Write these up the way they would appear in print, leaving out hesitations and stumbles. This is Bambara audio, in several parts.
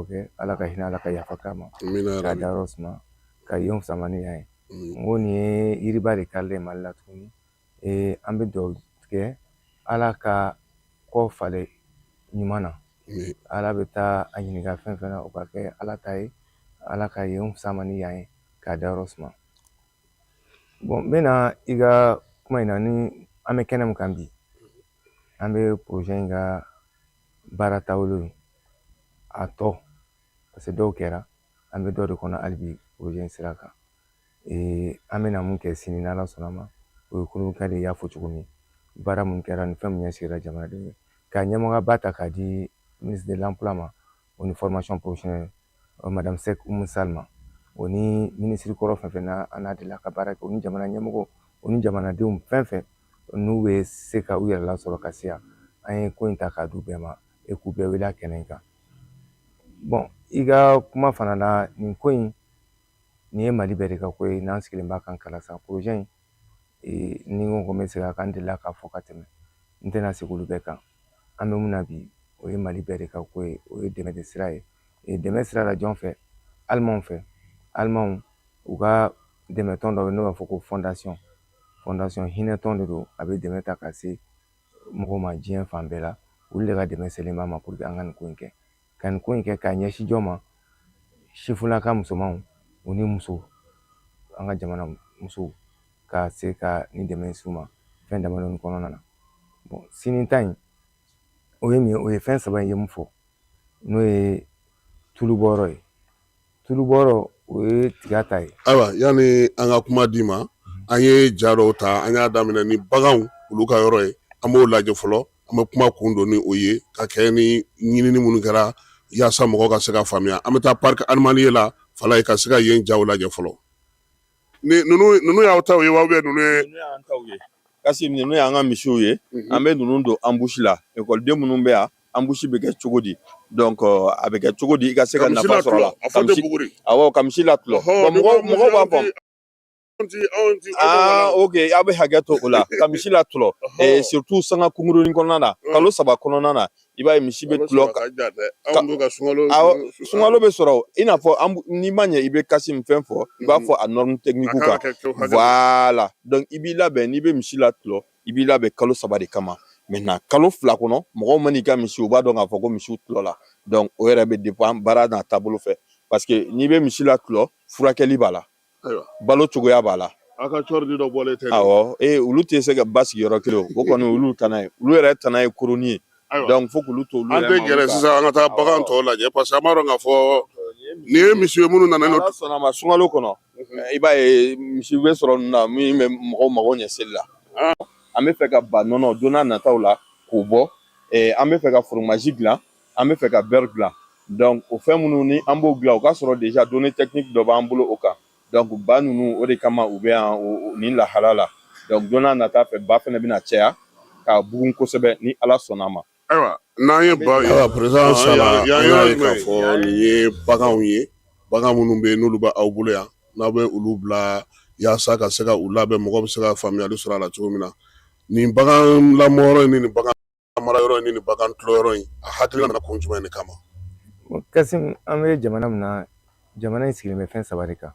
dugawu kɛ, Ala ka hinɛ, Ala ka yafa k'a ma, k'a dayɔrɔ suma, ka yen fisama ni yan ye. N ko nin ye yiriba de karilen Mali la tuguni. An bɛ dugawu kɛ, Ala ka kɔ falen ɲuman na. Ala bɛ taa a ɲininka fɛn fɛn na, o ka kɛ Ala ta ye. Ala ka yen fisama ni yan ye, k'a dayɔrɔ suma. Bon, n bɛna i ka kuma in na ni an bɛ kɛnɛ min kan bi, an bɛ projet in ka baara taabolo ye a tɔ, parce que dɔw kɛra, an bɛ dɔ de kɔnɔ hali bi projet in sira kan. An bɛna mun kɛ sini n'Ala sɔnna ma, o ye communiqué de ye, i y'a fɔ cogo min, baara mun kɛra ni fɛn mun ɲɛsigira jamanadenw ye, ka ɲɛmɔgɔba ta k'a di ministre de l'Emploi ma, o ni formation professionnelle, madame Seck Oumou Sall ma, o ni minisiri kɔrɔ fɛn fɛn n'a an n'a delila ka baara kɛ, o ni jamana ɲɛmɔgɔ, o ni jamanadenw fɛn fɛn n'u bɛ se ka u yɛrɛ lasɔrɔ ka se yan, an ye ko in ta k'a d'u bɛɛ ma e k'u bɛɛ wele a kɛnɛ in kan. Bon, i ka kuma fana na, nin ko in, nin ye Mali bɛɛ de ka ko ye n'an sigilen b'a kan kala sa. Projet in, ni n ko n bɛ segin a kan, n delila k'a fɔ ka tɛmɛ, n tɛna segin olu bɛɛ kan. An bɛ mun na bi, o ye Mali bɛɛ de ka ko ye, o ye dɛmɛ de sira ye. Dɛmɛ sira la jɔn fɛ? Alimanw fɛ. Alimanw u ka dɛmɛtɔn dɔ bɛ, n'o b'a fɔ ko fondation, fondation hinɛtɔn de don, a bɛ dɛmɛ ta ka se mɔgɔw ma diɲɛ fan bɛɛ la. Olu de ka dɛmɛ selen b'a ma pour que an ka nin ko in kɛ, ka nin ko in kɛ k'a ɲɛsin jɔn ma? Sifinnaka musomanw, o ni muso, an ka jamana musow, ka se ka nin dɛmɛ s'u ma fɛn damadɔni kɔnɔna na. Bon, sini ta in, o ye min ye, o ye fɛn saba in ye mun fɔ, n'o ye tulubɔyɔrɔ ye. Tulubɔyɔrɔ, o ye tiga ta ye. Ayiwa, yanni an ka kuma d'i ma, an ye ja dɔw ta, an y'a daminɛ ni baganw olu ka yɔrɔ ye, an b'o lajɛ fɔlɔ, an bɛ kuma kun don ni o ye ka kɛ ni ɲinini minnu kɛra yaasa mɔgɔw ka se ka faamuya. An bɛ taa parc animalier la Falaye ka se ka yen jaw lajɛ fɔlɔ. Ni ninnu y'aw taw ye wa, ou bien ninnu ye? Ninnu y'an taw ye kasi, ninnu y'an ka misiw ye. An bɛ ninnu don embouche la. Ekɔliden minnu bɛ yan, embouche bɛ kɛ cogo di? Donc a bɛ kɛ cogo di i ka se ka nafa sɔrɔ a la? A fɔ tɛ buguri. Awɔ, ka misi latulɔ. Mɔgɔw b'a fɔ. Ah, ok, aw bɛ hakɛ to o la, ka misi latulɔ, surtout sanga kunkurunin kɔnɔna na, kalo 3 kɔnɔna na, i b'a ye misi bɛ tulɔ. Sunkalo bɛ sɔrɔ, i n'a fɔ n'i ma ɲɛ, i bɛ kasi min fɛn fɔ, i b'a fɔ a norme technique kan. Voilà, donc i b'i labɛn, n'i bɛ misi latulɔ, i b'i labɛn kalo 3 de kama. Maintenant, kalo 2 kɔnɔ, mɔgɔw man'i ka misi, u b'a dɔn k'a fɔ ko misiw tulɔ la. Donc o yɛrɛ bɛ dépend baara n'a taabolo fɛ, parce que n'i bɛ misi latulɔ, furakɛli b'a la, balo cogoya b'a la. A ka cɔri dɔ bɔlen tɛ. Awɔ, ee, olu tɛ se ka ba sigi yɔrɔ kelen, o kɔni olu tana ye, olu yɛrɛ tana ye koroni ye. Donc fo k'olu to olu yɛrɛ. An tɛ gɛrɛ sisan, an ka taa bagan tɔw lajɛ, parce que an b'a dɔn k'a fɔ nin ye misi ye minnu nana. N'Ala sɔnna ma, sunkalo kɔnɔ, i b'a ye misi bɛ sɔrɔ ninnu na min bɛ mɔgɔw mago ɲɛ seli la. An bɛ fɛ ka ba nɔnɔ don n'a nataw la k'o bɔ, an bɛ fɛ ka fromage dilan, an bɛ fɛ ka beurre dilan. Donc o fɛn minnu ni an b'o dilan, o ka sɔrɔ déjà données techniques dɔ b'an bolo o kan. Donc ba ninnu, o de kama u bɛ yan nin lahala la. Donc don n'a nata fɛ, ba fɛnɛ bɛna caya k'a bugun kosɛbɛ ni Ala sɔnna a ma. Ayiwa, n'an ye ba ye. Ayiwa, président Sala, yan an yɔrɔ y'a ye jumɛn k'a fɔ nin ye baganw ye, bagan minnu bɛ yen n'olu bɛ aw bolo yan, n'aw bɛ olu bila yaasa ka se ka u labɛn, mɔgɔ bɛ se ka faamuyali sɔrɔ a la cogo min na. Nin bagan lamɔyɔrɔ in ni nin bagan mara yɔrɔ in ni nin bagan tulɔyɔrɔ in, a hakilina nana kun jumɛn de kama? Kasim, an bɛ jamana min na, jamana in sigilen bɛ fɛn saba de kan: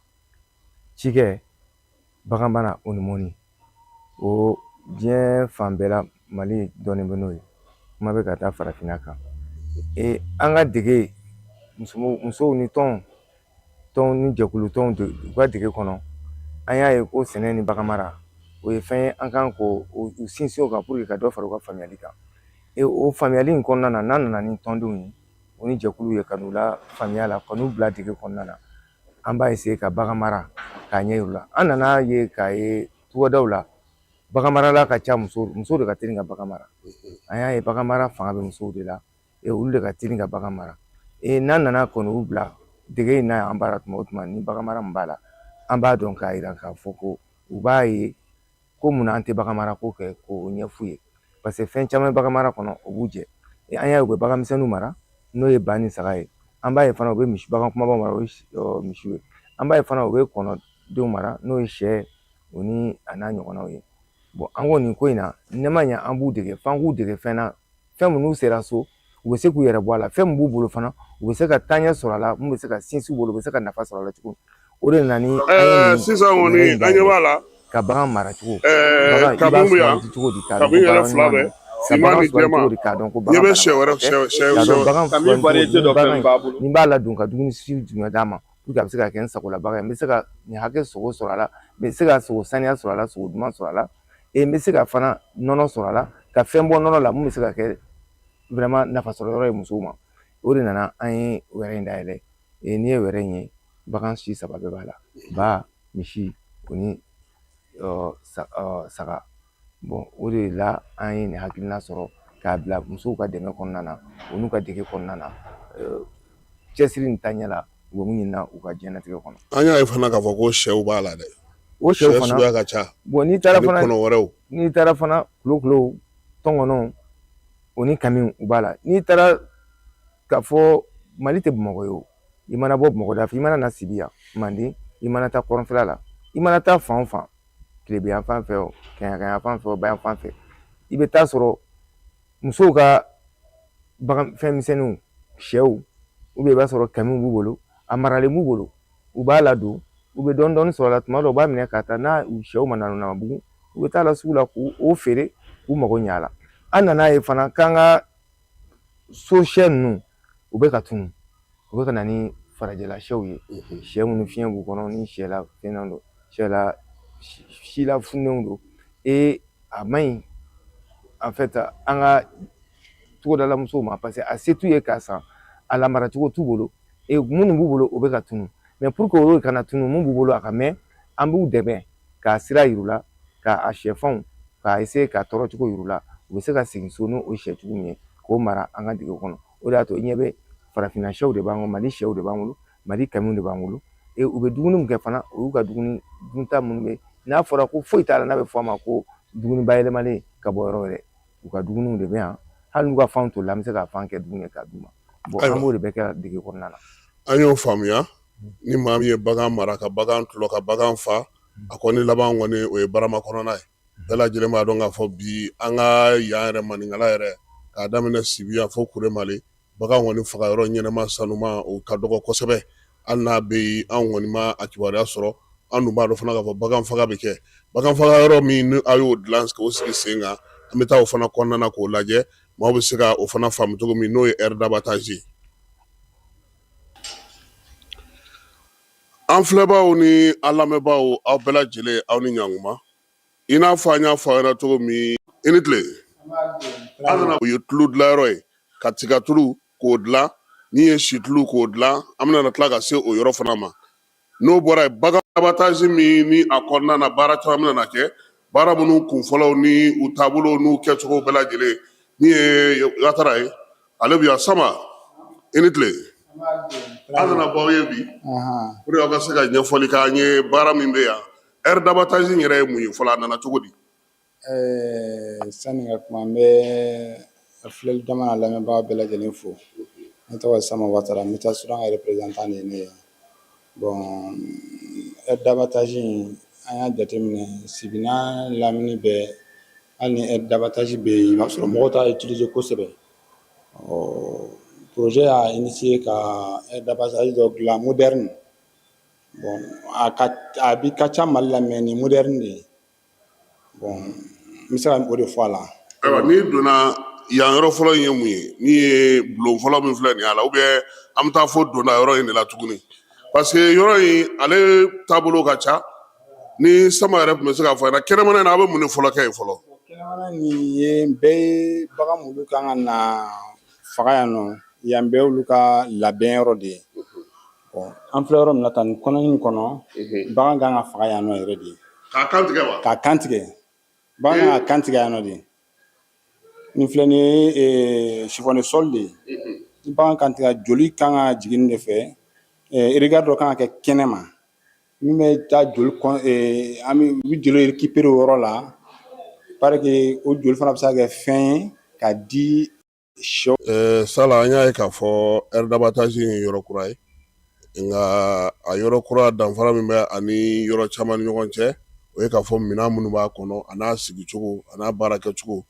cikɛ, baganmara, o ni mɔni. O diɲɛ fan bɛɛ la, Mali dɔnnen bɛ n'o ye, kuma bɛ ka taa farafinna kan. An ka dege musow ni tɔn tɔn ni jɛkulu tɔnw, u ka dege kɔnɔ, an y'a ye ko sɛnɛ ni baganmara, o ye fɛn ye an kan k'o u sinsin o kan pour que ka dɔ fara u ka faamuyali kan. O faamuyali in kɔnɔna na, n'an nana ni tɔndenw ye, o ni jɛkulu ye, ka n'u la faamuya la, ka n'u bila dege kɔnɔna na, an b'a essayer ka bagan mara k'a ɲɛ yir'u la. An nana ye k'a ye togodaw la, bagan marala ka ca muso, musow de ka teli ka bagan mara. An y'a ye bagan mara fanga bɛ musow de la, olu de ka teli ka bagan mara. N'an nana kɔni bila dege in na, an baara tuma o tuma ni bagan mara min b'a la, an b'a dɔn k'a yira k'a fɔ ko u b'a ye ko munna an tɛ bagan mara ko kɛ, k'o ɲɛf'u ye, parce que fɛn caman bɛ bagan mara kɔnɔ, o b'u jɛ. An y'a ye u bɛ bagan misɛnninw mara, n'o ye ba ni saga ye. An b'a ye fana u bɛ misi bagan kumabaw mara, o ye misiw ye. An b'a ye fana u bɛ kɔnɔdenw mara, n'o ye sɛ, o ni a n'a ɲɔgɔnnaw ye. Bon, an ko nin ko in na, ne ma ɲɛ, an b'u dege f'an k'u dege fɛn na, fɛn minnu sera so. U bɛ se k'u yɛrɛ bɔ a la. Fɛn min b'u bolo fana, u bɛ se ka taaɲɛ sɔrɔ a la, mun bɛ se ka sinsin u bolo, u bɛ se ka nafa sɔrɔ a la cogo min. O de nana ni sisan kɔni an ɲɛ b'a la ka bagan mara cogo, bagan i b'a sugandi cogo di k'a dɔn ko bagan ɲuman don, ka bagan sugandi cogo di k'a dɔn ko bagan bɛ sɛ wɛrɛ k'a dɔn bagan sugandi cogo di, bagan ni b'a ladon ka dumuni si jumɛn d'a ma pour que a bɛ se ka kɛ n sagola bagan ye, n bɛ se ka nin hakɛ sogo sɔrɔ a la, n bɛ se ka sogo saniya sɔrɔ a la, sogo duman sɔrɔ a la, et n bɛ se ka fana nɔnɔ sɔrɔ a la, ka fɛn bɔ nɔnɔ la mun bɛ se ka kɛ vraiment nafa sɔrɔ yɔrɔ ye musow ma. O de nana an ye wɛrɛ in dayɛlɛ. N'i ye wɛrɛ in ye, bagan si saba bɛɛ b'a la: ba, misi, o ni saga. Bon, o de la an ye nin hakilina sɔrɔ k'a bila musow ka dɛmɛ kɔnɔna na, o n'u ka dege kɔnɔna na, cɛsiri ni taaɲɛ la, u bɛ mun ɲini u ka diɲɛlatigɛ kɔnɔ. An y'a ye fana k'a fɔ ko sɛw b'a la dɛ. O sɛw fana suguya ka ca. Bon, n'i taara fana kɔnɔ wɛrɛw, n'i taara fana, kulokulow, tɔnkɔnɔw, o ni kamiw, u b'a la. N'i taara k'a fɔ Mali tɛ Bamakɔ ye o, i mana bɔ Bamakɔ da fɛ, i mana na Sibi yan Manden, i mana taa kɔrɔnfɛla la, i mana taa fan o fan, tilebin yan fan fɛ o, kɛɲɛka yan fan fɛ o, ba yan fan fɛ, i bɛ taa sɔrɔ musow ka bagan fɛn misɛnninw, sɛw, ou bien i b'a sɔrɔ kamiw b'u bolo, a maralen b'u bolo, u b'a ladon, u bɛ dɔɔnin dɔɔnin sɔrɔ a la. Tuma dɔw u b'a minɛ ka taa n'a sɛw ma na bugu, u bɛ taa la sugu la k'u o feere k'u mago ɲɛ a la. An nana ye fana k'an ka so sɛ ninnu, u bɛ ka tunu, u bɛ ka na ni farajɛla sɛw ye, sɛ minnu fiɲɛ b'u kɔnɔ, ni sɛ la fɛn don, sɛ la si la fununnenw don. E a man ɲi en fait an ka togodala musow ma, parce que a se t'u ye k'a san, a lamara cogo t'u bolo. E minnu b'u bolo, o bɛ ka tunu. Mais pour que olu kana tunu, mun b'u bolo a ka mɛn, an b'u dɛmɛ k'a sira yir'u la, k'a sɛfanw k'a essayer k'a tɔrɔ cogo yir'u la, u bɛ se ka segin so n'o sɛ cogo min ye k'o mara an ka dingɛ kɔnɔ. O de y'a to i ɲɛ bɛ farafinna sɛw de b'an bolo, Mali sɛw de b'an bolo, Mali kamiw de b'an bolo. E u bɛ dumuni min kɛ fana, o y'u ka dumuni dunta minnu bɛ n'a fɔra ko foyi t'a la, n'a bɛ fɔ a ma ko dumuni bayɛlɛmalen ka bɔ yɔrɔ wɛrɛ, u ka dumuniw de bɛ yan. Hali n'u ka fan tolila, an bɛ se ka fan kɛ dumuni ye k'a d'u ma. Bon, an b'o de bɛɛ kɛ dege kɔnɔna na. An y'o faamuya. Ni maa min ye bagan mara, ka bagan tulɔ, ka bagan fa, a kɔni laban kɔni o ye barama kɔnɔna ye. Bɛɛ lajɛlen b'a dɔn k'a fɔ bi an ka yan yɛrɛ maninkala yɛrɛ, k'a daminɛ Sibi yan fo Kuremale, bagan kɔni faga yɔrɔ ɲɛnama sanuma o ka dɔgɔ kosɛbɛ. Hali n'a bɛ yen, anw kɔni ma a kibaruya sɔrɔ. An dun b'a dɔn fana k'a fɔ bagan faga bɛ kɛ. Bagan faga yɔrɔ min ni aw y'o dilan k'o sigi sen kan, an bɛ taa o fana kɔnɔna na k'o lajɛ, maaw bɛ se ka o fana faamu cogo min, n'o ye aire d'abattage ye. An filɛbaaw ni an lamɛnbaaw, aw bɛɛ lajɛlen, aw ni ɲankuma. I n'a fɔ an y'a fɔ aw ɲɛna cogo min, i ni tile. An nana o ye tulu dilanyɔrɔ ye, ka tigatulu k'o dilan, min ye situlu k'o dilan. An bɛna tila ka se o yɔrɔ fana ma. N'o bɔra yen, bagan abattage min ni a kɔnɔna na baara caman bɛna kɛ, baara minnu kunfɔlɔw ni u taabolo n'u kɛcogo bɛɛ lajɛlen, min ye Watara ye, ale bɛ yan. Sama, i ni tile. An nana bɔ aw ye bi pour que aw ka se ka ɲɛfɔli k'an ye baara min bɛ yan. Aire d'abattage in yɛrɛ ye mun ye fɔlɔ? A nana cogo di? Sani ka kuma, n bɛ filɛli jama n'a lamɛnbaga bɛɛ lajɛlen fo. Ne tɔgɔ ye Sama Watara, n bɛ taa Sudan ka représentant de ye ne ye. Bon, aire d'abattage in, an y'a jateminɛ Sibi n'a lamini bɛɛ, hali ni aire d'abattage bɛ yen, i b'a sɔrɔ mɔgɔw t'a utiliser kosɛbɛ. Ɔ projet y'a initié ka aire d'abattage dɔ dilan moderne. Bon, a bi ka ca Mali la, mais nin moderne de ye. Bon, n bɛ se ka o de fɔ a la. Ayiwa, n'i donna yan, yɔrɔ fɔlɔ in ye mun ye? Min ye bulon fɔlɔ min filɛ nin ye a la, ou bien an bɛ taa fo donda yɔrɔ in de la tuguni? Parce que yɔrɔ in ale taabolo ka ca. Ni Sama yɛrɛ tun bɛ se k'a fɔ ɲɛna, kɛnɛmana in na, aw bɛ mun de fɔlɔ kɛ yen fɔlɔ? Kɛnɛmana nin ye bɛɛ ye, bagan minnu kan ka na faga yan nɔ, yan bɛɛ olu ka labɛn yɔrɔ de ye. Bon, an filɛ yɔrɔ min na tan, nin kɔnɔ in kɔnɔ, bagan kan ka faga yan nɔ yɛrɛ de. K'a kan tigɛ wa? K'a kan tigɛ. Bagan kan ka kan tigɛ yan nɔ de. Nin filɛ nin ye chiffon de sol de ye. Ni bagan kan tigɛ, joli kan ka jigin nin de fɛ. Regard dɔ kan ka kɛ kɛnɛ ma min bɛ taa joli, an bɛ joli récupérer o yɔrɔ la, parce que o joli fana bɛ se ka kɛ fɛn ye ka di sɛ. Sala, an y'a ye k'a fɔ aire d'abattage ye yɔrɔ kura ye, nka a yɔrɔ kura danfara min bɛ ani yɔrɔ caman ni ɲɔgɔn cɛ, o ye k'a fɔ minɛn minnu b'a kɔnɔ, a n'a sigicogo, a n'a baara kɛcogo,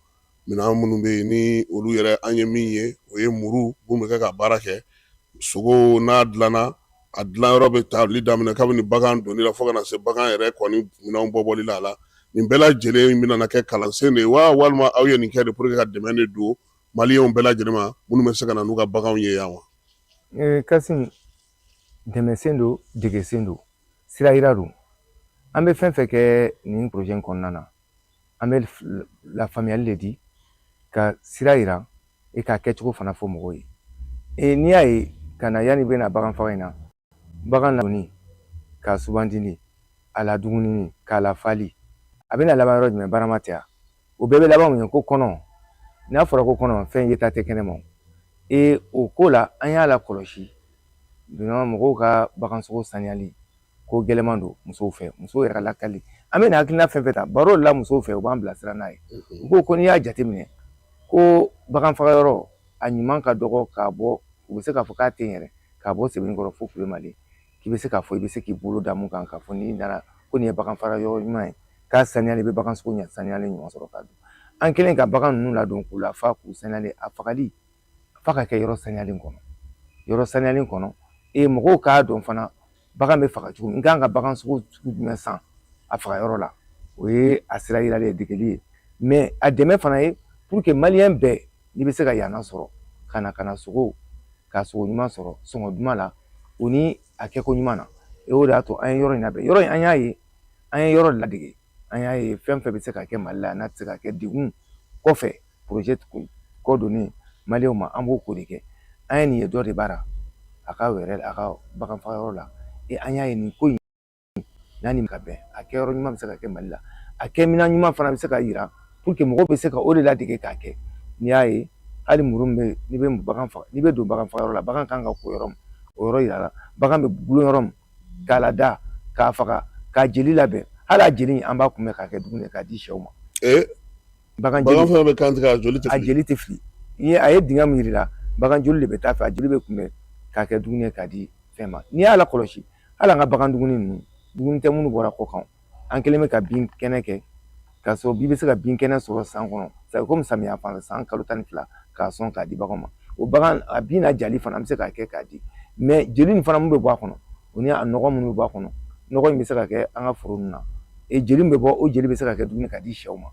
Minɛn minnu bɛ yen ni olu yɛrɛ an ye min ye, o ye muru mun bɛ kɛ ka baara kɛ. Sogo n'a dilanna, a dilan yɔrɔ bɛ tali daminɛ kabini bagan donni la fo ka na se bagan yɛrɛ kɔni minɛnw bɔbɔli la a la. Nin bɛɛ lajɛlen bɛna kɛ kalansen de ye wa, walima aw ye nin kɛ de pour que ka dɛmɛ de don maliyɛnw bɛɛ lajɛlen ma minnu bɛ se ka na n'u ka baganw ye yan wa? Kasim, dɛmɛsen don, degesen don, sira yira don. An bɛ fɛn fɛn kɛ nin projet in kɔnɔna na, an bɛ lafaamuyali de di ka sira yira e k'a kɛcogo fana fɔ mɔgɔw ye. E n'i y'a ye ka na yanni i bɛna bagan faga in na, bagan ladonni, k'a sugandili, a ladumunini, k'a lafali, a bɛna laban yɔrɔ jumɛn? Barama tɛ wa? O bɛɛ bɛ laban mun ye? Ko kɔnɔ. N'a fɔra ko kɔnɔ, fɛn yeta tɛ kɛnɛ ma. E o ko la, an y'a lakɔlɔsi vraiment mɔgɔw ka bagansogo saniyali ko gɛlɛman don musow fɛ, musow yɛrɛ lakali. An bɛna hakilina fɛn fɛn ta baro la musow fɛ, u b'an bilasira n'a ye. U ko ko n'i y'a jateminɛ ko bagan faga yɔrɔ a ɲuman ka dɔgɔ k'a bɔ, u bɛ se k'a fɔ k'a tɛ yen yɛrɛ, k'a bɔ Sebenikɔrɔ fo Kuremale, k'i bɛ se k'a fɔ i bɛ se k'i bolo da mun kan k'a fɔ n'i nana ko nin ye bagan faga yɔrɔ ɲuman ye, k'a saniyalen, i bɛ bagan sogo ɲɛ saniyalen ɲuman sɔrɔ k'a dun. An kɛlen ka bagan ninnu ladon k'u lafa k'u saniyalen, a fagali f'a ka kɛ yɔrɔ saniyalen kɔnɔ, yɔrɔ saniyalen kɔnɔ. E mɔgɔw k'a dɔn fana bagan bɛ faga cogo min, n kan ka bagan sogo sugu jumɛn san a faga yɔrɔ la. O ye a sira yirali ye, degeli ye, mais a dɛmɛ fana ye pour que maliyɛn bɛɛ n'i bɛ se ka yan sɔrɔ ka na ka na sogo ka sogo ɲuman sɔrɔ sɔngɔ duman la, o ni a kɛko ɲuman na. E o de y'a to an ye yɔrɔ in labɛn. Yɔrɔ in, an y'a ye, an ye yɔrɔ ladege, an y'a ye fɛn fɛn bɛ se ka kɛ Mali la n'a tɛ se ka kɛ degun kɔfɛ, projet kɔ donnen maliyɛnw ma, an b'o ko de kɛ. An ye nin ye dɔ de baara a ka yɛrɛ a ka bagan faga yɔrɔ la. E an y'a ye nin ko in n'a ni ka bɛn, a kɛyɔrɔ ɲuman bɛ se ka kɛ Mali la, a kɛ minɛn ɲuman fana bɛ se ka yira pour que mɔgɔw bɛ se ka o de ladege k'a kɛ. N'i y'a ye hali muru min bɛ, n'i bɛ bagan faga, n'i bɛ don bagan faga yɔrɔ la, bagan kan ka ko yɔrɔ min, o yɔrɔ yira la, bagan bɛ gulon yɔrɔ min, k'a lada, k'a faga, k'a jeli labɛn. Hali a jeli an b'a kunbɛn k'a kɛ dumuni ye k'a di sɛw ma. Bagan jeli fana bɛ kan tigɛ, a joli tɛ fili. A jeli tɛ fili. N'i a ye dingɛ min yir'i la, bagan joli de bɛ taa fɛ, a joli bɛ kunbɛn k'a kɛ dumuni ye k'a di fɛn ma. N'i y'a lakɔlɔsi, hali an ka bagan dumuni ninnu, dumuni tɛ minnu bɔra kɔkan, an kɛlen bɛ ka bin kɛnɛ kɛ k'a sɔrɔ i bɛ se ka bin kɛnɛ sɔrɔ san kɔnɔ, c'est comme samiya fan san kalo 12, k'a sɔn k'a di bagan ma. O bagan a bin n'a jali fana, an bɛ se k'a kɛ k'a di. Mais jeli nin fana mun bɛ bɔ a kɔnɔ, o ni a nɔgɔ minnu bɛ bɔ a kɔnɔ, nɔgɔ in bɛ se ka kɛ an ka foro ninnu na. E jeli min bɛ bɔ, o jeli bɛ se ka kɛ dumuni ka di sɛw ma.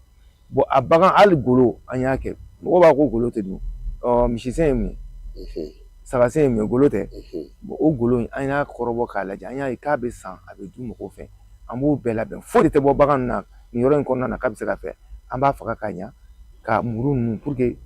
Bon, a bagan hali golo, an y'a kɛ, mɔgɔw b'a ko golo tɛ dun. Ɔ misisen ye mun ye, sagasen ye mun ye, golo tɛ. Bon, o golo in, an y'a kɔrɔbɔ k'a lajɛ, an y'a ye k'a bɛ san, a bɛ dun mɔgɔw fɛ. An b'o bɛɛ labɛn. Foyi de tɛ bɔ bagan ninnu na nin yɔrɔ in kɔnɔna na k'a bɛ se ka fɛ. An b'a faga ka ɲa ka muru ninnu pour que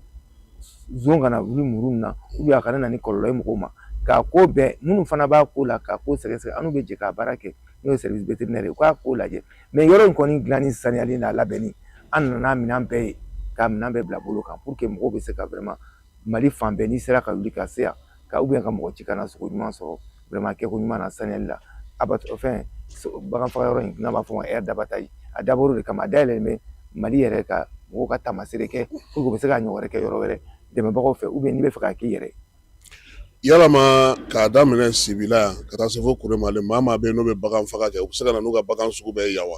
zon kana wuli muru ninnu na, ou bien a kana na ni kɔlɔlɔ ye mɔgɔw ma. K'a ko bɛɛ, minnu fana b'a ko la k'a ko sɛgɛsɛgɛ, an n'u bɛ jɛ k'a baara kɛ, n'o ye service vétérinaire ye, u k'a ko lajɛ. Mais yɔrɔ in kɔni dilanni, saniyali n'a labɛnni, an nana minɛn bɛɛ ye ka minɛn bɛɛ bila bolo kan pour que mɔgɔw bɛ se ka vraiment Mali fan bɛɛ, n'i sera ka wuli ka se yan ka ou bien ka mɔgɔ ci ka na sogo ɲuman sɔrɔ vraiment kɛko ɲuman na, saniyali la. Abattoir fɛn bagan faga yɔrɔ in n'a b'a fɔ ma aire d'abattage, a dabɔra o de kama. A dayɛlɛlen bɛ Mali yɛrɛ ka mɔgɔw ka taamasere kɛ pour que u bɛ se ka ɲɔgɔn wɛrɛ kɛ yɔrɔ wɛrɛ dɛmɛbagaw fɛ, ou bien n'i bɛ fɛ k'a k'i yɛrɛ ye. Yalama k'a daminɛ Sibila yan ka taa se fo Kuremale, maa maa bɛ yen n'o bɛ bagan faga kɛ, u bɛ se ka na n'u ka bagan sugu bɛɛ ye yan wa?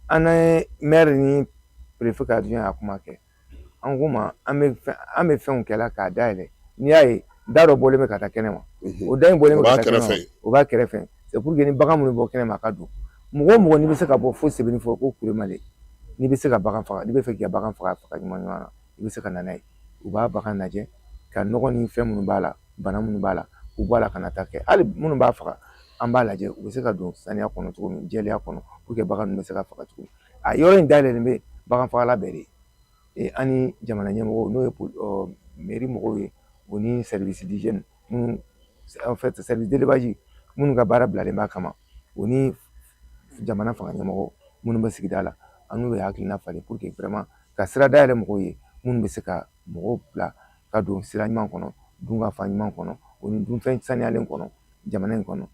An ni maire ni préfet ka adjoint y'a kuma kɛ. An ko ma an bɛ fɛnw kɛla k'a dayɛlɛ. N'i y'a ye da dɔ bɔlen bɛ ka taa kɛnɛ ma, o da in bɔlen bɛ ka taa kɛnɛ ma, o b'a kɛrɛfɛ. C'est pour que ni bagan minnu bɔ kɛnɛ ma, a ka don. Mɔgɔ o mɔgɔ n'i bɛ se ka bɔ fo Sebenikɔrɔ ko Kuremale, n'i bɛ se ka bagan faga, n'i bɛ fɛ k'i ka bagan faga faga ɲuman ɲuman na, i bɛ se ka na n'a ye. U b'a bagan lajɛ ka nɔgɔ ni fɛn minnu b'a la, bana minnu b'a la, k'u bɔ a la ka na taa kɛ. Hali minnu b'a faga, an b'a lajɛ u bɛ se ka don saniya kɔnɔ cogo min, jɛlenya kɔnɔ, pour que bagan ninnu bɛ se ka faga cogo min. A yɔrɔ in dayɛlɛlen bɛ bagan fagala bɛɛ de ye. An ni jamana ɲɛmɔgɔw, n'o ye mairie mɔgɔw ye, o ni service d'hygiène minnu, en fait service d'élevage minnu ka baara bilalen b'a kama, o ni jamana fanga ɲɛmɔgɔ minnu bɛ sigida la, an n'u ye hakilina falen pour que vraiment ka sira dayɛlɛ mɔgɔw ye minnu bɛ se ka mɔgɔw bila ka don sira ɲuman kɔnɔ, dunkafa ɲuman kɔnɔ, o ni dunfɛn saniyalen kɔnɔ jamana in kɔnɔ.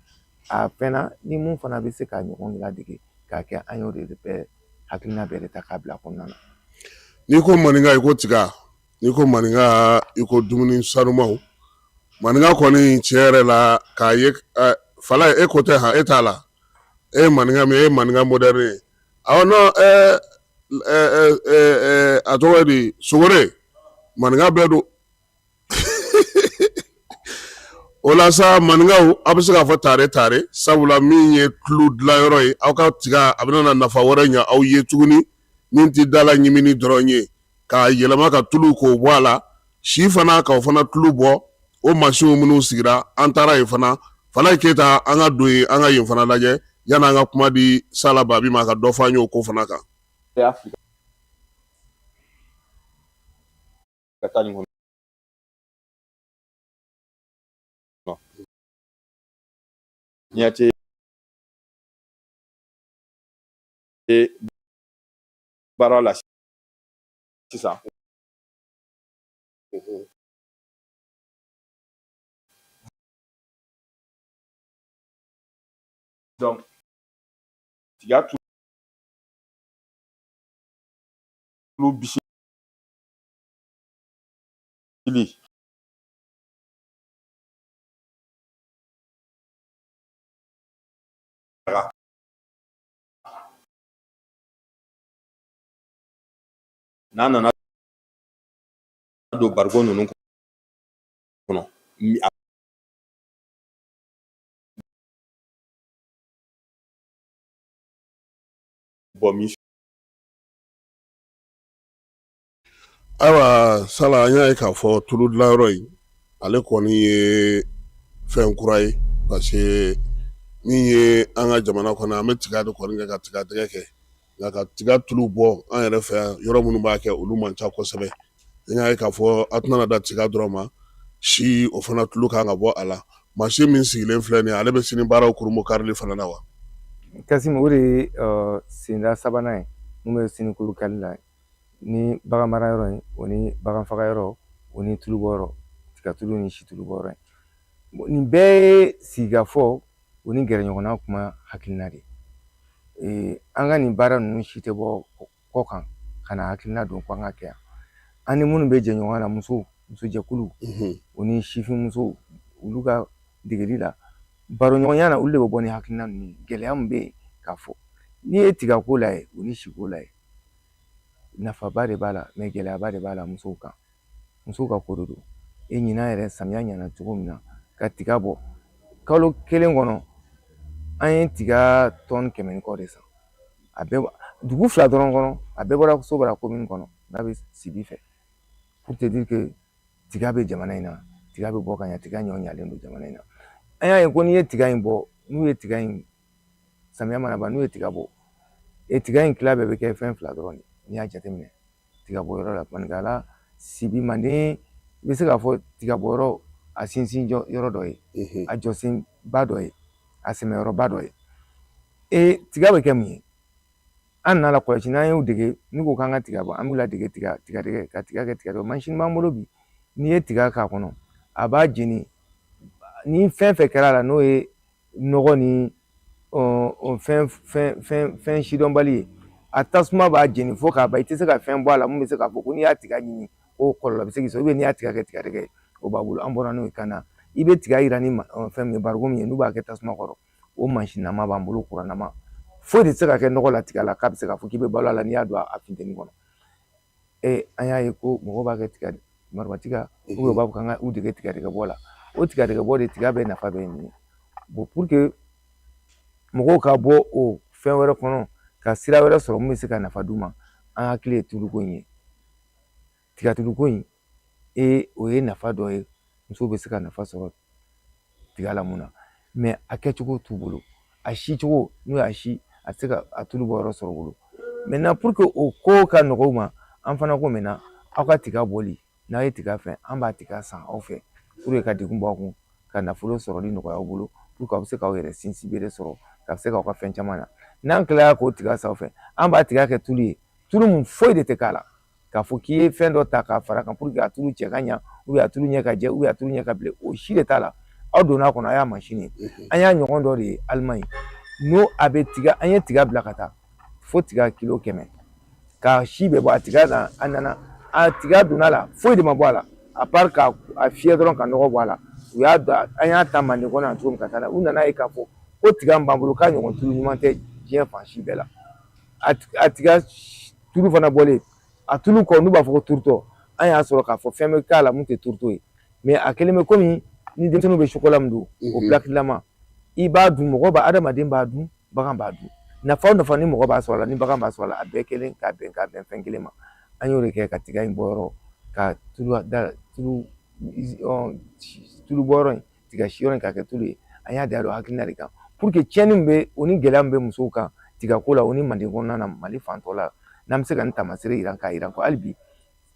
A fɛn ni mun fana bɛ se ka ɲɔgɔn ladege k'a kɛ, an y'o de bɛɛ hakilina bɛɛ de ta k'a bila kɔnɔna na. N'i ko maninka, i ko tiga. N'i ko maninka, i ko dumuni sanumaw. Maninka kɔni, tiɲɛ yɛrɛ la, k'a ye fala e ko tɛ han, e t'a la, e ye maninka min, e ye maninka moderne ye. Awɔ, non, A tɔgɔ ye di, Sogore, maninka bɛɛ don. O la sa, maninkaw, aw bɛ se k'a fɔ tare tare, sabula min ye tulu dilanyɔrɔ ye, aw ka tiga a bɛna nafa wɛrɛ ɲɛ aw ye tuguni min tɛ dala ɲimini dɔrɔn ye, k'a yɛlɛma ka tulu k'o bɔ a la, si fana k'o fana tulu bɔ. O mansinw minnu sigira, an taara yen fana. Falaye Keyita, an ka don yen, an ka yen fana lajɛ yanni an ka kuma di Sala Babi ma ka dɔ fɔ an ye o ko fana kan. Ka taa nin kɔnɔ ɲɛ tɛ baara la sisan. Donc tiga tulu bisili n'a nana don barikon ninnu kɔnɔ, a bɔ min. Ayiwa Sala, an y'a ye k'a fɔ tulu dilanyɔrɔ in, ale kɔni ye fɛn kura ye, parce que min ye an ka jamana kɔnɔ, an bɛ tiga de kɔni kɛ ka tigadɛgɛ kɛ, nka ka tiga tulu bɔ an yɛrɛ fɛ yan, yɔrɔ minnu b'a kɛ, olu man ca kosɛbɛ. An y'a ye k'a fɔ a tɛna da tiga dɔrɔn ma, si o fana tulu kan ka bɔ a la. Mansin min sigilen filɛ nin ye, ale bɛ sini baaraw kurunbon karili fana na wa? Kasimu, o de ye senda sabanan ye mun bɛ sini kolo kari la ni bagan mara yɔrɔ in, o ni bagan faga yɔrɔ, o ni tulubɔ yɔrɔ, tiga tulu ni si tulu bɔ yɔrɔ ye. Nin bɛɛ ye sigikafɔ o ni gɛrɛɲɔgɔnna kuma hakilina de ye. An ka nin baara ninnu si tɛ bɔ kɔ kan ka na hakilina don ko an ka kɛ yan. An ni minnu bɛ jɛ ɲɔgɔn na, musow, musojɛkulu o ni sifin musow, olu ka degeli la, baroɲɔgɔnya na, olu de bɛ bɔ ni hakilina ninnu ye. Gɛlɛya min bɛ yen k'a fɔ n'i ye tigako la ye, o ni siko la ye, nafaba de b'a la, mais gɛlɛyaba de b'a la musow kan. Musow ka ko de don. E ɲinan yɛrɛ, samiya ɲana cogo min na ka tiga bɔ, kalo kelen kɔnɔ an ye tiga tɔni 100 ni kɔ de san, a bɛɛ dugu fila dɔrɔn kɔnɔ, a bɛɛ bɔra Sobara commune kɔnɔ, n'a bɛ Sibi fɛ. Pour te dire que tiga bɛ jamana in na, tiga bɛ bɔ ka ɲa, tiga ɲɔ ɲalen don jamana in na. An y'a ye ko n'i ye tiga in bɔ, n'u ye tiga in, samiya mana ban, n'u ye tiga bɔ, e tiga in tila bɛɛ bɛ kɛ fɛn fila dɔrɔn de. N'i y'a jateminɛ tiga bɔ yɔrɔ la, maninkala Sibi, Manden, i bɛ se k'a fɔ tiga bɔ yɔrɔ a sinsin yɔrɔ dɔ ye, a jɔsenba dɔ ye, a sɛmɛyɔrɔba dɔ ye. E tiga bɛ kɛ mun ye? An nana kɔlɔsi, n'an y'u dege, n'u ko k'an ka tiga bɔ, an b'u ladege tiga tigadɛgɛ, ka tiga kɛ tigadɛgɛ. Mansin b'an bolo bi, n'i ye tiga k'a kɔnɔ, a b'a jeni. Ni fɛn fɛn kɛra a la, n'o ye nɔgɔ ni fɛn fɛn fɛn fɛn sidɔnbali ye, a tasuma b'a jeni fo k'a ban. I tɛ se ka fɛn bɔ a la mun bɛ se k'a fɔ ko n'i y'a tiga ɲimi ko kɔlɔlɔ bɛ se k'i sɔrɔ, n'i y'a tiga kɛ tigadɛgɛ ye, o b'a bolo. An bɔra n'o ye ka na, i bɛ tiga yira ni fɛn min ye, barikon min ye, n'u b'a kɛ tasuma kɔrɔ, o mansinama b'an bolo, kurannama. Foyi de tɛ se ka kɛ nɔgɔ la tiga la k'a bɛ se k'a fɔ k'i bɛ balo a la n'i y'a don a funteni kɔnɔ. E an y'a ye ko mɔgɔw b'a kɛ tiga marabatiga, u b'a fɔ k'an ka u dege tigadɛgɛ bɔ la. O tigadɛgɛ bɔ de, tiga bɛɛ nafa bɛ nin ye. Bon, pour que mɔgɔw ka bɔ o fɛn wɛrɛ kɔnɔ ka sira wɛrɛ sɔrɔ mun bɛ se ka nafa d'u ma, an hakili ye tuluko in ye. Tigatuluko in, e o ye nafa dɔ ye, musow bɛ se ka nafa sɔrɔ tiga la mun na, mais a kɛcogo t'u bolo, a si cogo, n'u y'a si, a tɛ se ka a tulu bɔ yɔrɔ sɔrɔ u bolo. Maintenant, pour que o ko ka nɔgɔ u ma, an fana ko maintenant, aw ka tiga bɔli, n'a ye tiga fɛn, an b'a tiga san aw fɛ pour que ka degun bɔ aw kun, ka nafolo sɔrɔli nɔgɔya aw bolo, pour que aw bɛ se k'aw yɛrɛ sinsin bere sɔrɔ, ka se k'aw ka fɛn caman na. N'an tilala k'o tiga san aw fɛ, an b'a tiga kɛ tulu ye, tulu mun foyi de tɛ k'a la k'a fɔ k'i ye fɛn dɔ ta k'a fara kan pour que a tulu cɛ ka ɲa, ou bien a tulu ɲɛ ka jɛ, ou bien a tulu ɲɛ ka bilen, o si de t'a la. Aw donna a kɔnɔ, a y'a mansin ye. An y'a ɲɔgɔn dɔ de ye Alimaɲi, n'o a bɛ tiga, an ye tiga bila ka taa fo tiga kilo 100, k'a si bɛɛ bɔ a tiga la. A nana, a tiga donna la, foyi de ma bɔ a la à part k'a fiyɛ dɔrɔn ka nɔgɔ bɔ a la. U y'a da, an y'a ta Manden kɔnɔ yan cogo min ka taa n'a ye, u nana ye k'a fɔ ko tiga min b'an bolo, k'a ɲɔgɔn tulu ɲuman tɛ diɲɛ fan si bɛɛ la. A tiga Tulu fana bɔlen a tulu kɔ, n'u b'a fɔ ko tourteau, an y'a sɔrɔ k'a fɔ fɛn bɛ k'a la mun tɛ tourteau ye, mais a kɛlen bɛ komi ni denmisɛnninw bɛ chocolat min dun, o plaquelama. I b'a dun, mɔgɔ b'a, adamaden b'a dun, bagan b'a dun. Nafa o nafa ni mɔgɔ b'a sɔrɔ a la, ni bagan b'a sɔrɔ a la, a bɛɛ kelen ka bɛn fɛn kelen ma. An y'o de kɛ ka tiga in bɔ yɔrɔ, ka tulu da tulu tulu bɔ yɔrɔ in, tiga si yɔrɔ in k'a kɛ tulu ye. An y'a da don hakilina de kan pour que tiɲɛni min bɛ o ni gɛlɛya min bɛ musow kan tigako la, o ni manden kɔnɔna na, Mali fantɔ la, n'an bɛ se ka nin taamasere yira, k'a yira ko hali bi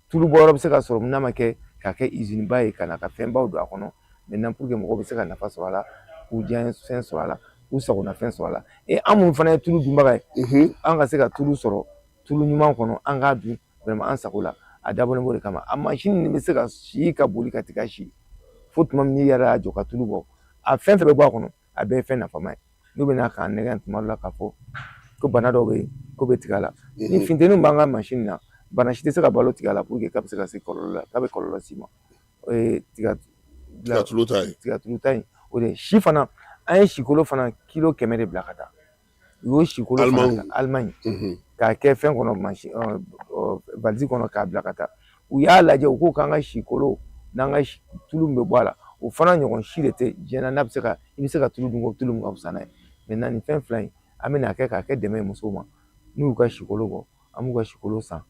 tulu bɔ yɔrɔ bɛ se ka sɔrɔ, n'a ma kɛ k'a kɛ usine ba ye, ka na ka fɛnbaw don a kɔnɔ maintenant, pour que mɔgɔw bɛ se ka nafa sɔrɔ a la, k'u diya fɛn sɔrɔ a la, k'u sagona fɛn sɔrɔ a la. E an minnu fana ye tulu dunbaga ye, an ka se ka tulu sɔrɔ tulu ɲuman kɔnɔ, an k'a dun vraiment an sago la. A dabɔlen b'o de kama. A mansin nin bɛ se ka si ka boli ka tiga si fo tuma min n'i yɛrɛ y'a jɔ ka tulu bɔ, a fɛn fɛn bɛ bɔ a kɔnɔ, a bɛɛ ye fɛn nafama ye. N'u bɛna k'an nɛgɛn tuma dɔ la k'a fɔ ko bana dɔw bɛ yen ko bɛ tiga la, ni funteni b'an ka mansin na, bana si tɛ se ka balo tiga la pour que k'a bɛ se ka se kɔlɔlɔ la, k'a bɛ kɔlɔlɔ s'i ma. O ye tiga tiga tulu ta ye. Tiga tulu ta in, o de ye. Si fana, an ye sikolo fana kilo 100 de bila ka taa. U y'o sikolo fana Alimaɲi k'a kɛ fɛn kɔnɔ, mansin valise kɔnɔ, k'a bila ka taa. U y'a lajɛ, u ko k'an ka sikolo n'an ka tulu min bɛ bɔ a la, o fana ɲɔgɔn si de tɛ diɲɛ na, n'a bɛ se ka i bɛ se ka tulu dun ko tulu min ka fisa n'a ye. Maintenant, nin fɛn fila in, an bɛna kɛ k'a kɛ dɛmɛ ye musow ma. N'u y'u ka sikolo bɔ, an b'u ka sikolo san.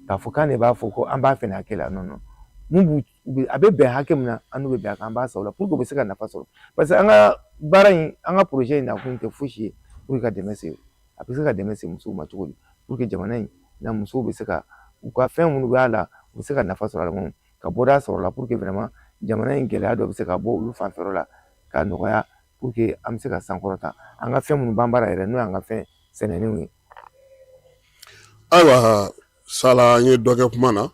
K'a fɔ k'an de b'a fɔ ko an b'a fɛ nin hakɛ la, non, non. Mun b'u a bɛ bɛn hakɛ min na, an n'u bɛ bɛn a kan, an b'a san o la pour que u bɛ se ka nafa sɔrɔ, parce que an ka baara in, an ka projet in nakun tɛ fosi ye pour que ka dɛmɛ se, a bɛ se ka dɛmɛ se musow ma cogo di, pour que jamana in na musow bɛ se ka u ka fɛn minnu b'a la, u bɛ se ka nafa sɔrɔ a la, ka bɔda sɔrɔ la, pour que vraiment jamana in gɛlɛya dɔ bɛ se ka bɔ olu fanfɛyɔrɔ la ka nɔgɔya, pour que an bɛ se ka sankɔrɔta an ka fɛn minnu b'an bara yɛrɛ, n'o y'an ka fɛn sɛnɛnenw ye. Ayiwa Sala, an ye dɔ kɛ kuma na.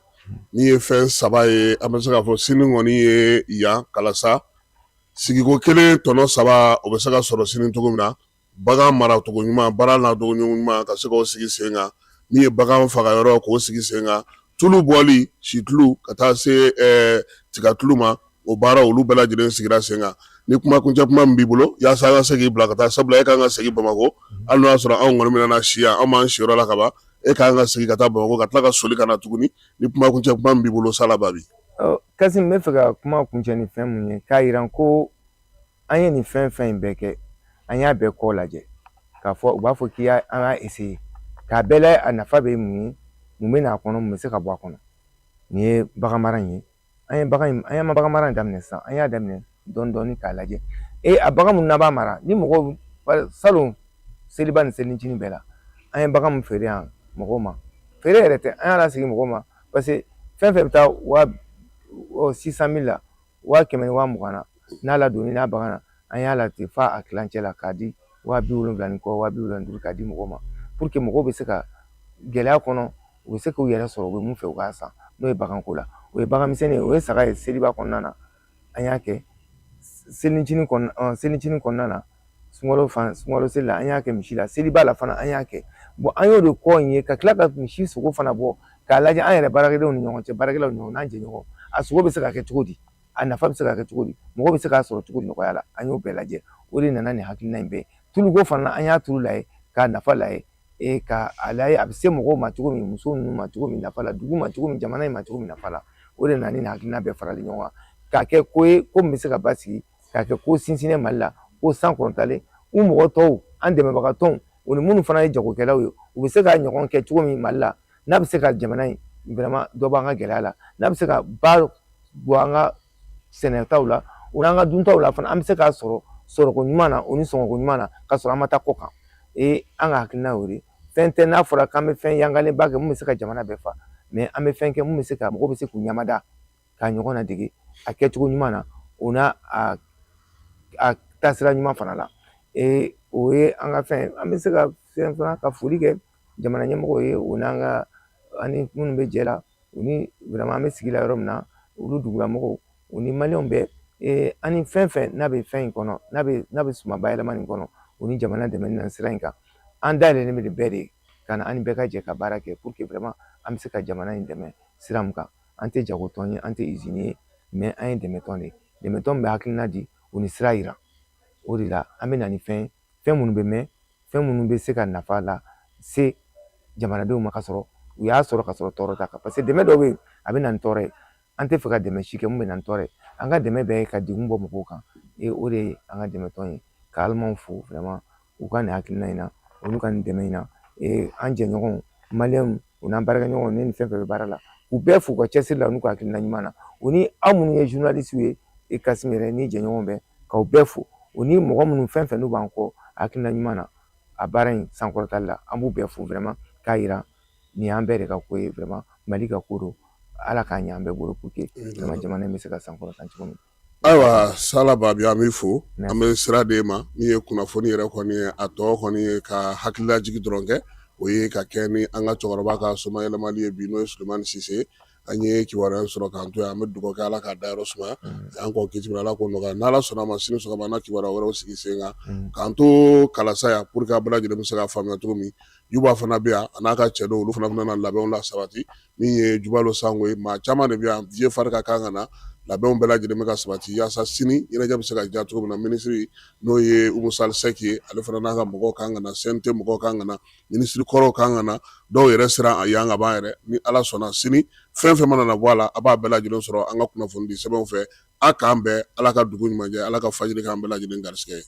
N'i ye fɛn saba ye, an bɛ se k'a fɔ sini kɔni ye yan Kalasa sigiko kelen tɔnɔ saba, o bɛ se ka sɔrɔ sini cogo min na. Bagan maracogo ɲuman, baara nacogo ɲuman, ka se k'o sigi sen kan, min ye bagan faga yɔrɔ k'o sigi sen kan, tulu bɔli, situlu ka taa se tigatulu ma, o baara olu bɛɛ lajɛlen sigira sen kan. Ni kuma kuncɛ kuma min b'i bolo yaasa an ka se k'i bila ka taa, sabula e kan ka segin Bamakɔ, hali n'o y'a sɔrɔ anw kɔni bɛna si yan, anw b'an siyɔrɔ la ka ban, e kan ka segin ka taa Bamakɔ ka tila ka soli ka na tuguni. Ni kuma kuncɛ kuma min b'i bolo, Sala Babi. Kasi, n bɛ fɛ ka kuma kuncɛ ni fɛn mun ye, k'a yira ko an ye nin fɛn fɛn in bɛɛ kɛ, an y'a bɛɛ kɔ lajɛ k'a fɔ u b'a fɔ k'i y'a an k'a essayer k'a bɛɛ lajɛ, a nafa bɛ mun ye, mun bɛ n'a kɔnɔ, mun bɛ se ka bɔ a kɔnɔ. Nin ye bagan mara in ye. An ye bagan in, an ye bagan mara in daminɛ sisan, an y'a daminɛ dɔɔni dɔɔni k'a lajɛ. E a bagan minnu n'an b'a mara ni mɔgɔw salon seliba ni selincinin bɛɛ la, an ye bagan min feere yan mɔgɔw ma, feere yɛrɛ tɛ, an y'a lasegin mɔgɔw ma, parce que fɛn fɛn bɛ taa waa 600 000 la, 100 000 ni 20 000 na, n'a ladonni n'a bagan na, an y'a la ten f'a a kilancɛ la k'a di 75 ni kɔ, 75 k'a di mɔgɔw ma, pour que mɔgɔw bɛ se ka gɛlɛya kɔnɔ, u bɛ se k'u yɛrɛ sɔrɔ, u bɛ mun fɛ u k'a san. N'o ye baganko la, o ye bagan misɛnnin ye, o ye saga ye. Seliba kɔnɔna na, an y'a kɛ selincinin kɔnɔna na, sunkalo fan, sunkalo seli la, an y'a kɛ misi la. Seliba la fana, an y'a kɛ. Bon, an y'o de kɔ in ye ka tila ka misi sogo fana bɔ k'a lajɛ an yɛrɛ baarakɛdenw ni ɲɔgɔn cɛ, baarakɛlaw ni ɲɔgɔn n'an jɛɲɔgɔn, a sogo bɛ se ka kɛ cogo di, a nafa bɛ se ka kɛ cogo di, mɔgɔ bɛ se k'a sɔrɔ cogo di nɔgɔya la. An y'o bɛɛ lajɛ, o de nana nin hakilina in bɛɛ. Tuluko fana, an y'a tulu lajɛ k'a nafa lajɛ, ka a lajɛ a bɛ se mɔgɔw ma cogo min, muso ninnu ma cogo min nafa la, dugu ma cogo min, jamana in ma cogo min nafa la. O de nana ni hakilina bɛɛ farali ɲɔgɔn kan k'a kɛ ko ye, ko min bɛ se ka basigi, k'a kɛ ko sinsinnen Mali la, ko san kɔrɔtalen u mɔgɔ tɔw, an dɛmɛbaga tɔnw, o ni minnu fana ye jagokɛlaw ye, u bɛ se ka ɲɔgɔn kɛ cogo min Mali la, n'a bɛ se ka jamana in vraiment dɔ b'an ka gɛlɛya la, n'a bɛ se ka ba bɔ an ka sɛnɛtaw la, o n'an ka duntaw la fana, an bɛ se k'a sɔrɔ sɔrɔko ɲuman na, o ni sɔngɔko ɲuman na, ka sɔrɔ an ma taa kɔ kan. Ee, an ka hakilina y'o de. Fɛn tɛ n'a fɔra k'an bɛ fɛn yangalenba kɛ mun bɛ se ka jamana bɛɛ fa, mais an bɛ fɛn kɛ mun bɛ se ka mɔgɔw bɛ se k'u ɲamada ka ɲɔgɔn ladege a kɛcogo ɲuman na, o n'a a taasira ɲuman fana la. Ee, o ye an ka fɛn. An bɛ se ka fɛn fana ka foli kɛ jamana ɲɛmɔgɔw ye, o n'an ka ani minnu bɛ jɛ la, u ni vraiment an bɛ sigi la yɔrɔ min na, olu dugulamɔgɔw, u ni maliyɛnw bɛɛ, ani fɛn fɛn n'a bɛ fɛn in kɔnɔ, n'a bɛ suman bayɛlɛma nin kɔnɔ, u ni jamana dɛmɛni na sira in kan. An dayɛlɛlen bɛ nin bɛɛ de ye ka na an ni bɛɛ ka jɛ ka baara kɛ pour que vraiment an bɛ se ka jamana in dɛmɛ sira min kan. An tɛ jagotɔn ye, an tɛ usine ye, mais an ye dɛmɛtɔn de ye, dɛmɛtɔn min bɛ hakilina di, o ni sira yira. O de la an bɛ na ni fɛn ye, fɛn minnu bɛ mɛn, fɛn minnu bɛ se ka nafa la se jamanadenw ma, ka sɔrɔ U y'a sɔrɔ ka sɔrɔ tɔɔrɔ t'a kan, parce que dɛmɛ dɔw bɛ yen a bɛ na ni tɔɔrɔ ye. An tɛ fɛ ka dɛmɛ si kɛ mun bɛ na ni tɔɔrɔ ye. An ka dɛmɛ bɛɛ ye ka degun bɔ mɔgɔw kan, o de ye an ka dɛmɛtɔn ye. Ka Alimanw fo vraiment u ka nin hakilina in na, olu ka nin dɛmɛ in na. An jɛɲɔgɔnw maliyɛnw, u n'an baarakɛɲɔgɔnw, ne ni fɛn fɛn bɛ baara la, u bɛɛ fo u ka cɛsiri la n'u ka hakilina ɲuman na. U ni aw minnu ye journalistes ye, e Kasim yɛrɛ ni jɛɲɔgɔnw bɛɛ, k'aw bɛɛ fo. U ni mɔgɔ minnu fɛn fɛn n'u b'an kɔ hakilina ɲuman na a baara in sankɔrɔtali la, an b'u bɛɛ fo vraiment, k'a yira nin y'an bɛɛ de ka ko ye vraiment, Mali ka ko don. Ala k'a ɲɛ an bɛɛ bolo pour que vraiment jamana in bɛ se ka sankɔrɔta cogo min. Ayiwa, Sala Babi, an b'i fo, an bɛ sira d'e ma. Min ye kunnafoni yɛrɛ kɔni ye, a tɔ kɔni ye ka hakililajigi dɔrɔn kɛ, o ye ka kɛ ni an ka cɛkɔrɔba ka somayɛlɛmali ye bi, n'o ye Sulemani Sise. An ye kibaruya sɔrɔ k'an to yan, an bɛ dugawu kɛ Ala k'a dayɔrɔ sumaya, an kɔ kiti Ala k'o nɔgɔya. N'Ala sɔnna a ma, sini sɔgɔma an na kibaruya wɛrɛw sigi sen kan k'an to Kalasa yan pour que a bɛɛ lajɛlen bɛ se ka faamuya cogo min. Juba fana bɛ yan, a n'a ka cɛ dɔw, olu fana bɛna labɛnw la sabati. Min ye Jubalo Sango ye, maa caman de bɛ yan, Vieux Farika kan ka na, labɛnw bɛɛ lajɛlen bɛ ka sabati yaasa sini ɲɛnajɛ bɛ se ka diya cogo min na. Minisiri n'o ye Umu Sali Sɛki ye, ale fana n'a ka mɔgɔw kan ka na, CNT mɔgɔw kan ka na, minisiri kɔrɔw kan ka na, dɔw yɛrɛ sera a yan ka ban yɛrɛ. Ni Ala sɔnna, sini fɛn fɛn mana na bɔ a la, a b'a bɛɛ lajɛlen sɔrɔ an ka kunnafoni di sɛbɛnw fɛ. A k'an bɛn, Ala ka dugu ɲuman jɛ, Ala ka fajiri k'an bɛɛ lajɛlen garisɛgɛ ye.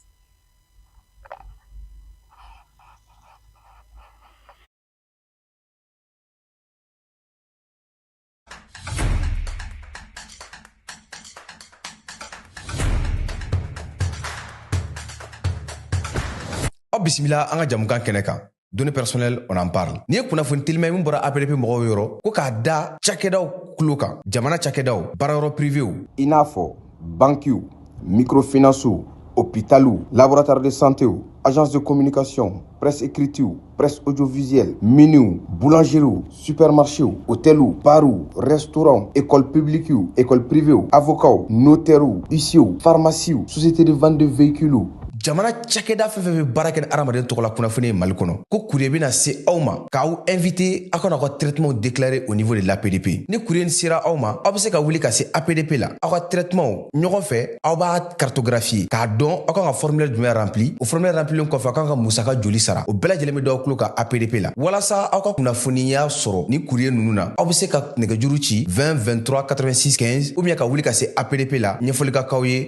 Aw bisimila an ka jamukan kɛnɛ kan, données personnelles, on en parle. Nin ye kunnafoni telima min bɔra APDP mɔgɔw yɔrɔ ko k'a da cakɛdaw tulo kan, jamana cakɛdaw, baarayɔrɔ privéw, i n'a fɔ bankiw, microfinancew, hôpitaliw, laboratoire de santéw, agence de communication, presse écritew, presse audiovisuelle, miniw, boulangeriew, supermarchéw, hôteliw, barw, restaurants, école publiquew, école privéw, avocats, notairew, huissierw, pharmaciew, société de vente de véhicules. Jamana cakɛda fɛn fɛn bɛ baara kɛ ni hadamaden tɔgɔ la kunnafoni ye Mali kɔnɔ, ko courrier bɛna se aw ma k'aw invité aw ka n'aw ka traitement déclarer au niveau de l'APDP. Ni courrier nin sera aw ma, aw bɛ se ka wuli ka se APDP la, aw ka traitement ɲɔgɔn fɛ, aw b'a cartographier k'a dɔn aw kan ka formulaire jumɛn rempli. O formulaire remplilen kɔfɛ, aw kan ka musaka joli sara, o bɛɛ lajɛlen bɛ d'aw tulo kan APDP la. Walasa aw ka kunnafoniya sɔrɔ ni courrier ninnu na, aw bɛ se ka nɛgɛjuru ci 20 23 86 15 ou bien ka wuli ka se APDP la, ɲɛfɔli ka k'aw ye.